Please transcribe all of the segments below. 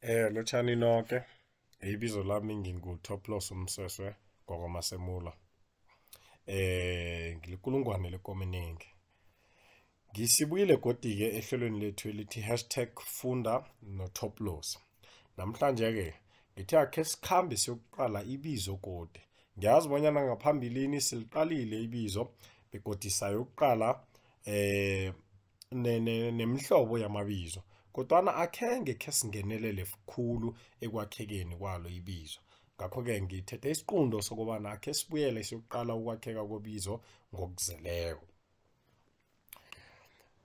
Lotjhani noke. Ibizo lami nginguToploss Msweswe ngwakwaMasemula. Ngilikulungwane lekomenengi. Ngisibuyile godi-ke ehlelweni lethu elithi hashtag funda noToploss. Namhlanje-ke ngithe akhe sikhambe siyokuqala ibizo godi. Ngiyazi bonyana ngaphambilini siliqalile ibizo begodu sayokuqala nemihlobo yamabizo, kodwana akhenge khe singenelele khulu ekwakhekeni kwalo ibizo. Ngakho-ke ngithethe isiqunto sokobana akhe sibuyele siyokuqala ukwakheka kwebizo ngokuzeleko.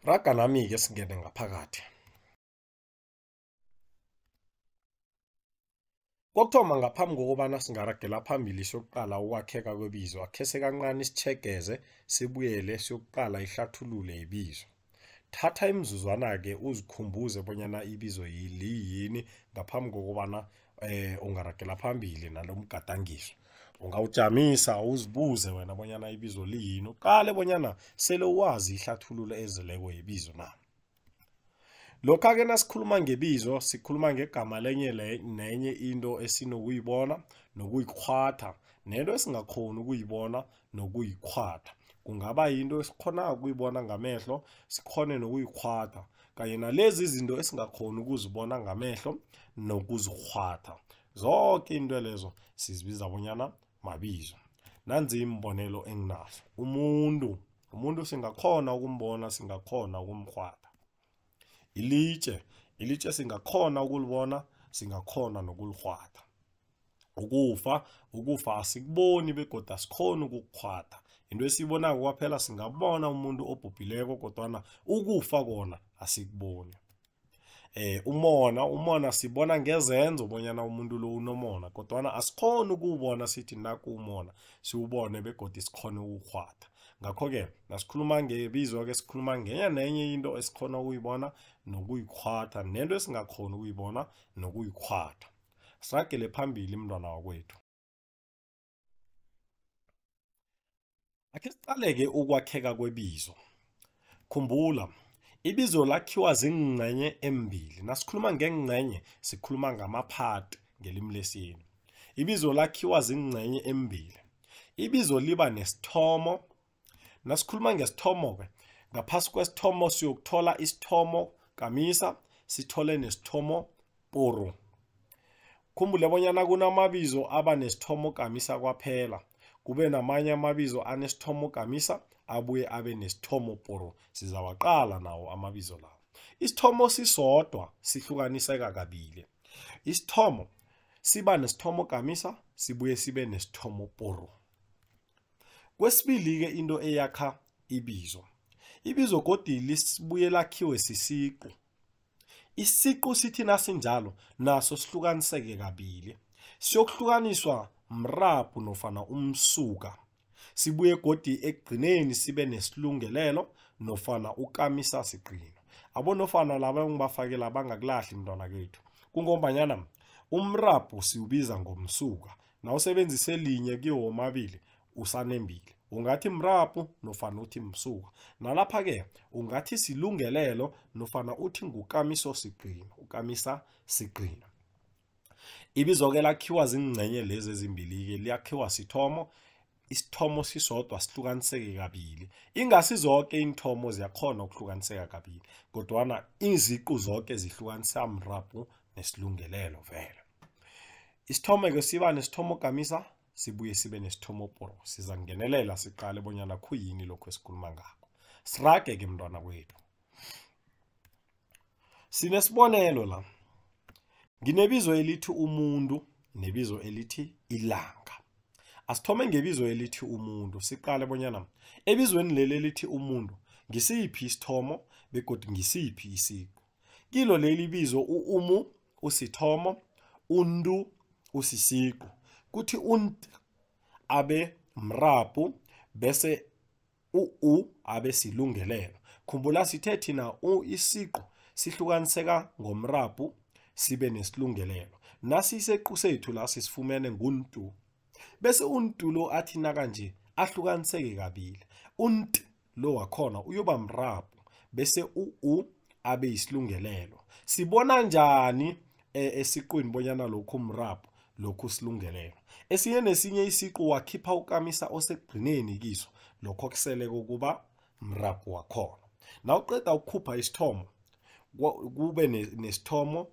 Raga nami-ke singene ngaphakathi. Kokuthoma, ngaphambi kokobana singaragela phambili siyokuqala ukwakheka kwebizo, akhe sekancani sitjhegeze sibuyele siyokuqala ihlathululo yebizo. Thatha imizuzwana-ke uzikhumbuze bonyana ibizo liyini ngaphambi kokobana ungaragela phambili nalomgadangiso. Ungawujamisa uzibuze wena bonyana ibizo liyini, uqale bonyana sele wazi ihlathululo ezeleko yebizo na. Lokha-ke nasikhuluma ngebizo, sikhuluma ngegama lenye nenye into esinokuyibona nokuyikghwatha, nento esingakghoni ukuyibona nokuyikghwatha. Kungaba yinto esikghona ukuyibona ngamehlo, sikghone nokuyikghwatha, kanye nalezi izinto esingakghoni ukuzibona ngamehlo nokuzikghwatha. Zonke into lezo sizibiza bonyana mabizo. Nanzi iimbonelo enginazo. Umuntu singakghona ukumbona, singakghona ukumkghwatha. Ilitje, ilitje singakghona ukulibona, singakghona nokulikghwatha. Ukufa, ukufa asikuboni begodu asikhoni ukukukghwatha. Into esiyibonako kwaphela singabona umuntu obhubhileko, kodwana ukufa kona asikuboni. Umona sibona ngezenzo bonyana umuntu lo unomona, kodwana asikhoni ukuwubona sithi naku umona, siwubone begodu sikhone ukuwukghwatha. Ngakho-ke nasikhuluma ngebizo-ke sikhuluma ngenye nenye into esikhona ukuyibona nokuyikghwatha, nento esingakhoni ukuyibona nokuyikghwatha. Siragele phambili mntwana wakwethu. Akhe siqale-ke ukwakheka kwebizo. Khumbula, ibizo lakhiwa ziingcenye embili. Nasikhuluma ngeengcenye sikhuluma ngama-part ngelimi lesiyeni. Ibizo lakhiwa ziingcenye embili. Ibizo liba nesithomo. Nasikhuluma ngesithomo-ke, ngaphasi kwesithomo siyokuthola isithomo kamisa, sithole nesithomo poro. Khumbule bonyana kunamabizo aba nesithomo kamisa kwaphela, kube namanye amabizo anesithomo kamisa abuye abe nesithomo poro. Sizawaqala nawo amabizo lawo. Isithomo sisodwa sihlukaniseka kabili. Isithomo siba nesithomo kamisa, sibuye sibe nesithomo poro. Kwesibili-ke into eyakha ibizo. Ibizo godi lisibuye lakhiwe sisiqu. Isiqu sithi nasinjalo naso sihlukaniseke kabili. Siyokuhlukaniswa mrabhu nofana umsuka. Sibuye godi ekugcineni sibe nesilungelelo nofana ukamisa siqino. Abonofana laba engibafakela bangakulahli mntwana kethu. Kungombanyana umrabhu siwubiza ngomsuka. Nawusebenzise linye kiwo womabili usanembile. Ungathi mrabhu nofana uthi msuka. Nalapha-ke ungathi silungelelo nofana uthi ngukamiso siqino, ukamisa siqino. Ibizo-ke lakhiwa ziingcenye lezi ezimbili-ke, liyakhiwa sithomo. Isithomo sisodwa sihlukaniseke kabili. Ingasi zonke iinthomo ziyakhona ukuhlukaniseka kabili, kodwana iziqu zonke zihlukanisa mrabhu nesilungelelo vele. Isithomo-ke siba nesithomo kamisa, sibuye sibe nesithomo poro. Sizangenelela siqale bonyana khuyini lokho esikhuluma ngakho. Sirage-ke mntwana wethu. Sinesibonelo la. Nginebizo elithi umuntu nebizo elithi ilanga. Asithome ngebizo elithi umuntu, siqale bonyana ebizweni leli elithi umuntu ngisiphi isithomo begodu ngisiphi isiqu. Kilo leli bizo u-umu usithomo, untu usisiqu. Kuthi unt abe mrabhu bese u-u abe silungelelo. Khumbula sithe thina u isiqu sihlukaniseka ngomrabhu sibe nesilungelelo. Nasi isiqu sethu la sisifumene nguntu. Bese untu lo athi nakanje ahlukaniseke kabili. Unt lo wakhona uyoba mrabhu bese u-u abe isilungelelo. Sibona njani esiqwini bonyana lokhu mrabhu, lokhu silungelelo. Esinye nesinye isiqu wakhipha ukamisa osekugcineni kiso, lokho kuseleko kuba mrabhu wakhona. Nawuqeda ukukhupha isithomo, kube nesithomo,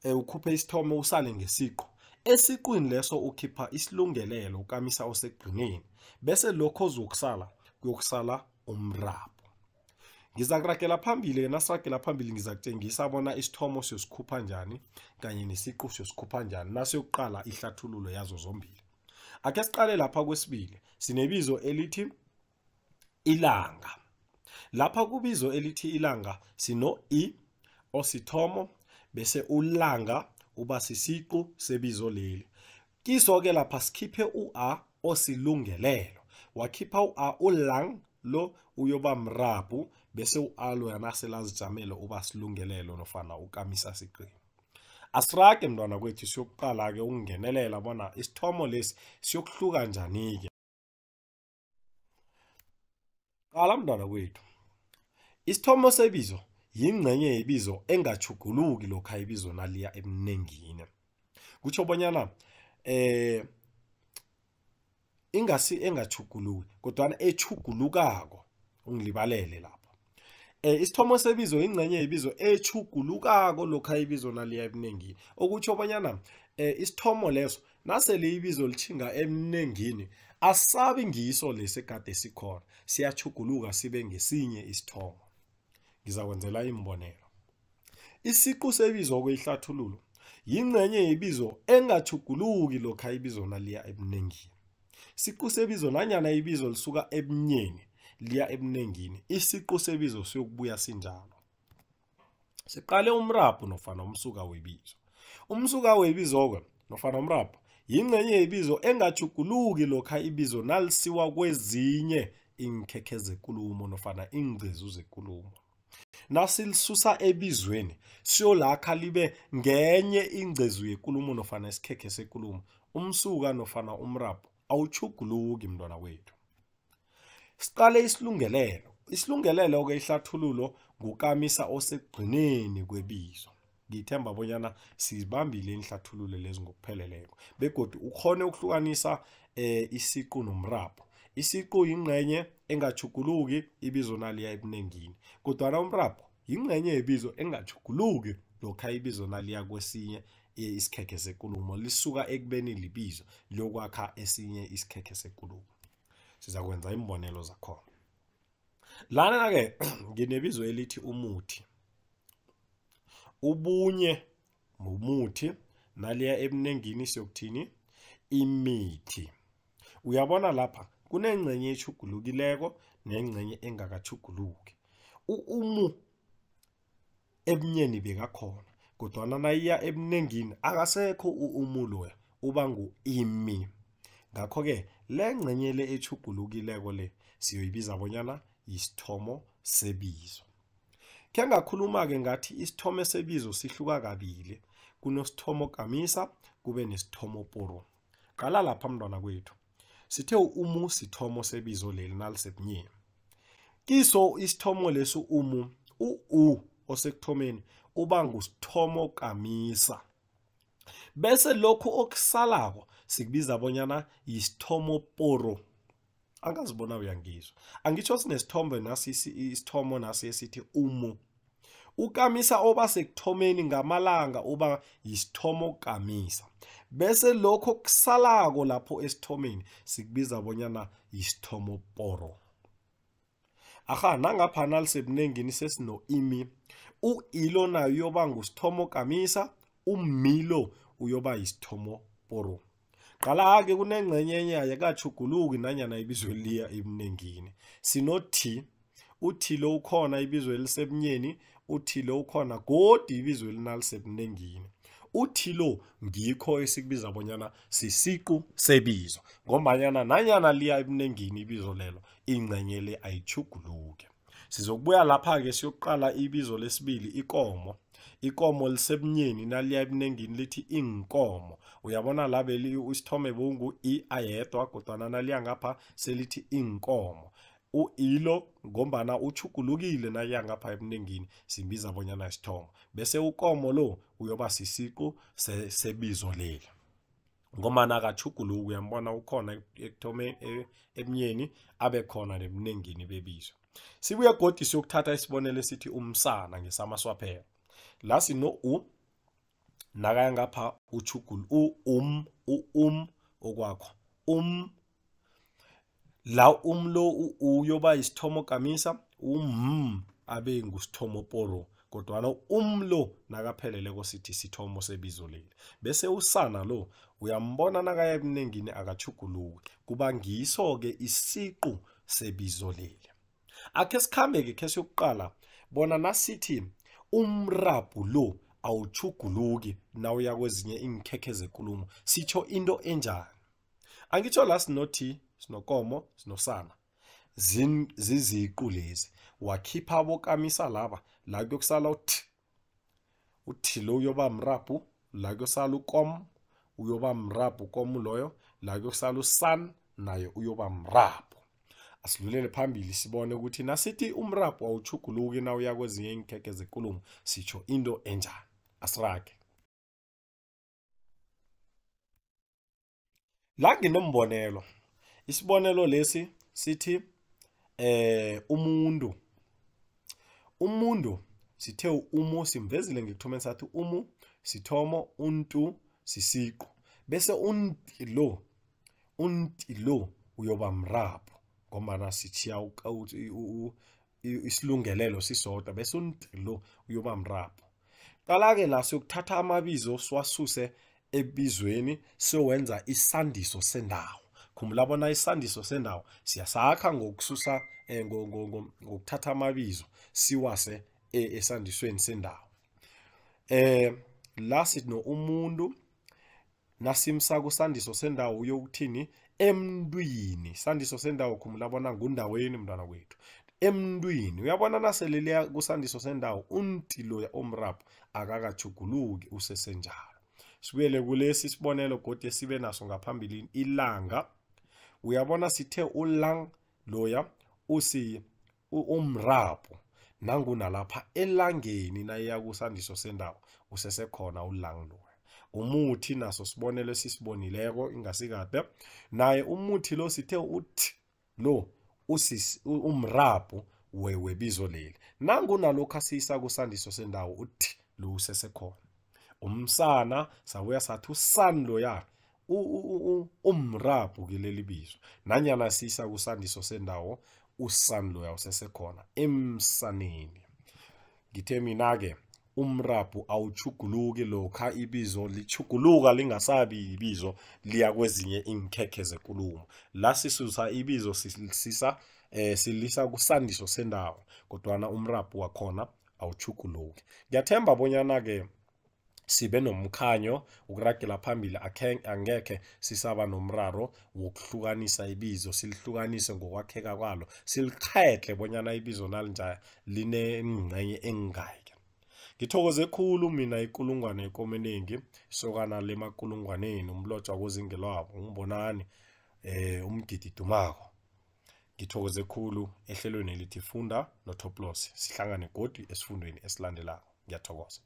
ukhuphe isithomo usale ngesiqu. Esiqwini leso ukhipha isilungelelo ukamisa osekugcineni, bese lokho ozokusala kuyokusala umrabhu. Ngizakuragela phambili, nasiragela phambili ngizakutshengisa bona isithomo siyosikhupha njani kanye nesiqu siyosikhupha njani nasiyokuqala ihlathululo yazo zombili. Ake siqale lapha kwesibili, sinebizo elithi ilanga. Lapha kubizo elithi ilanga sino i osithomo, bese ulanga uba sisiqu sebizo leli. Kiso-ke lapha sikhiphe u-a osilungelelo, wakhipha u-a ulang lo uyoba mrabhu, bese u-a loya naselazijamele uba silungelelo nofana ukamisa siqini. Asirage mntwana kwethu siyokuqala-ke ukungenelela bona isithomo lesi siyokuhluka njani-ke. Qala mntwana kwethu, isithomo sebizo yingxenye yebizo engachuguluki lokha ibizo naliya ebunengini. Kutjho bonyana ingasi engachuguluki kodwana echugulukako, ungilibalele lapho. Isithomo sebizo yingxenye yebizo echugulukako lokha ibizo naliya ebunengini, okutjho bonyana isithomo leso nasele ibizo litjhinga ebunengini asabi ngiso lesi egade sikhona, siyachuguluka sibe ngesinye isithomo. Ngizakwenzela imbonelo. Isiqu sebizo kwehlathululo yingxenye yebizo engachuguluki lokha ibizo naliya ebunengini. Isiqu sebizo nanyana ibizo lisuka ebunyeni liya ebunengini, isiqu sebizo siyokubuya sinjalo. Siqale umrabhu nofana umsuka webizo. Umsuka webizo-ke nofana umrabhu yingxenye yebizo engachuguluki lokha ibizo nalisiwa kwezinye iinkhekhe zekulumo nofana iingcezu zekulumo. Nasilisusa ebizweni siyolakha libe ngenye ingcezu yekulumo nofana isikhekhe sekulumo, umsuka nofana umrabhu awuchuguluki mntwana wethu. Siqale isilungelelo. Isilungelelo-ke ihlathululo ngukamisa osekugcineni kwebizo. Ngithemba bonyana sizibambile inhlathululo lezi ngokupheleleko begodu ukhone ukuhlukanisa isiqu nomrabhu. Isiqu yingxenye engachuguluki ibizo naliya ebunengini, kodwana umrabhu yingxenye yebizo engachuguluki lokha ibizo naliya kwesinye isikhekhe sekulumo, lisuka ekubeni libizo liyokwakha esinye isikhekhe sekulumo. Sizakwenza imbonelo zakhona. Lana-ke nginebizo elithi umuthi. Ubunye mumuthi, naliya ebunengini siyokuthini? Imithi. Uyabona lapha kunengxenye echugulukileko nengxenye engakachuguluki. Umu ebunyeni bekakhona, kodwana nayiya ebunengini akasekho umu loya, uba ngu-imi. Ngakho-ke le ngxenye le echugulukileko le siyoyibiza bonyana yisithomo sebizo. Khe ngakhuluma-ke ngathi isithomo sebizo sihluka kabili, kunosithomo kamisa kube nesithomo poro. Qala lapha mntwana kwethu, sithe umu sithomo sebizo leli nalisebunyeni. Kiso isithomo lesi umu, u-u osekuthomeni uba ngusithomo kamisa, bese lokhu okusalako sikubiza bonyana yisithomo poro. Angazibona uyangizwa. Angitsho sinesithombe nasi isithomo nasi esithi umu. Ukamisa oba sekuthomeni ngamalanga uba yisithomo kamisa, bese lokho kusalako lapho esithomeni sikubiza bonyana yisithomo poro. Aha, nangapha nalisebunengini sesino imi. U-ilo nayo uyoba ngusithomo kamisa, umilo uyoba yisithomo poro. Qala-ke kunengxenye enye ayikachuguluki nanyana ibizo liya ebunengini. Sino-T, u-T lo ukhona ibizo elisebunyeni, u-T lo ukhona godi ibizo elinalisebunengini. U-T lo ngikho esikubiza bonyana sisiqu sebizo, ngombanyana nanyana liya ebunengini ibizo lelo, ingxenye le ayichuguluki. Sizokubuya lapha-ke siyokuqala ibizo lesibili ikomo. Ikomo lisebunyeni naliya ebunengini lithi inkomo. Uyabona la beli isithombe bungu i ayedwa, kodwana naliya ngapha selithi inkomo. U-ilo ngombana utjhugulukile nakuya ngapha ebunengini simbiza bonyana isithomo. Bese ukomo lo uyoba sisiqu sebizo leli. Ngombana akatjhuguluki, uyambona ukhona ekuthomeni ebunyeni abe khona nebunengini bebizo. Sibuye godu siyokuthatha isibonelo esithi umsana ngesamaswaphelo. La sino u nakaya ngapha utjhugulu u okwakho la lo uyoba isithomo kamisa abe ngusithomo poro, kodwana lo nakapheleleko sithi sithomo sebizo leli. Bese usana lo uyambona nakaya ebunengini akatjhuguluki, kuba ngiso-ke isiqu sebizo leli. Akhe sikhambe-ke khe siyokuqala bona nasithi umrabhu lo awutjhuguluki nawuya kwezinye iinkhekhe zekulumo sitjho into enjani. Angitjho la sinothi, sinokomo, sinosana, ziziqu lezi. Wakhipha abokamisa laba, la kuyokusala uthi, uthi lo uyoba mrabhu, la kuyosala ukom uyoba mrabhu, kom loyo, la kuyosala usan naye uyoba mrabhu. Asidlulele phambili sibone ukuthi nasithi umrabhu awutjhuguluki nawuya kwezinye iinkhekhe zekulumo sitjho into enjani. Asirage. La nginombonelo. Isibonelo lesi sithi umuntu. Umuntu sithe umu simvezile ngekuthomeni sathi umu sithomo, untu sisiqu. Bese unti lo uyoba mrabhu ngombana sitjhiya isilungelelo sisodwa, bese unti lo uyoba mrabhu. Qala-ke la siyokuthatha amabizo siwasuse ebizweni siyowenza isandiso sendawo. Khumbula bona isandiso sendawo siyasakha ngokususa ngokuthatha amabizo siwase esandisweni sendawo. La sithi no umuntu nasimsa kusandiso sendawo uyokuthini? Emntwini. Isandiso sendawo khumbula bona ngundaweni mntwana kwethu. Emntwini uyabona nasele liya kusandiso sendawo unti loya omrabhu akakatjhuguluki usesenjalo. Sibuyele kulesi sibonelo godu esibe naso ngaphambilini, ilanga. Uyabona sithe ulang loya umrabhu, nangu nalapha elangeni nayiya kusandiso sendawo usesekhona ulang loya. Umuthi naso sibonelo esisibonileko ingasikade, naye umuthi lo sithe uthi lo umrabhu webizo leli, nangu nalokhu asiyisa kusandiso sendawo uthi lo usesekhona. Umsana sabuya sathi usan loya umrabhu kileli bizo, nanyana siyisa kusandiso sendawo usan loya usesekhona emsaneni. Ngithe mina-ke umrabhu awutjhuguluki lokha ibizo litjhuguluka lingasabi ibizo liya kwezinye iinkhekhe zekulumo. La sisusa ibizo sisisa silisa kusandiso sendawo, kodwana umrabhu wakhona awutjhuguluki. Ngiyathemba bonyana-ke sibe nomkhanyo ukuragela phambili, angekhe sisaba nomraro wokuhlukanisa ibizo, silihlukanise ngokwakheka kwalo, silikhetle bonyana ibizo nalinjaya linengcenye engayike. Ngithokoze khulu mina ikulungwane ekomenengi, isokana lemakulungwaneni, umlotshwa kozingelwabo, ungibonani umgidi dumako. Ngithokoze khulu ehlelweni elithi Funda noToploss. Sihlangane godu esifundweni esilandelako. Ngiyathokoza.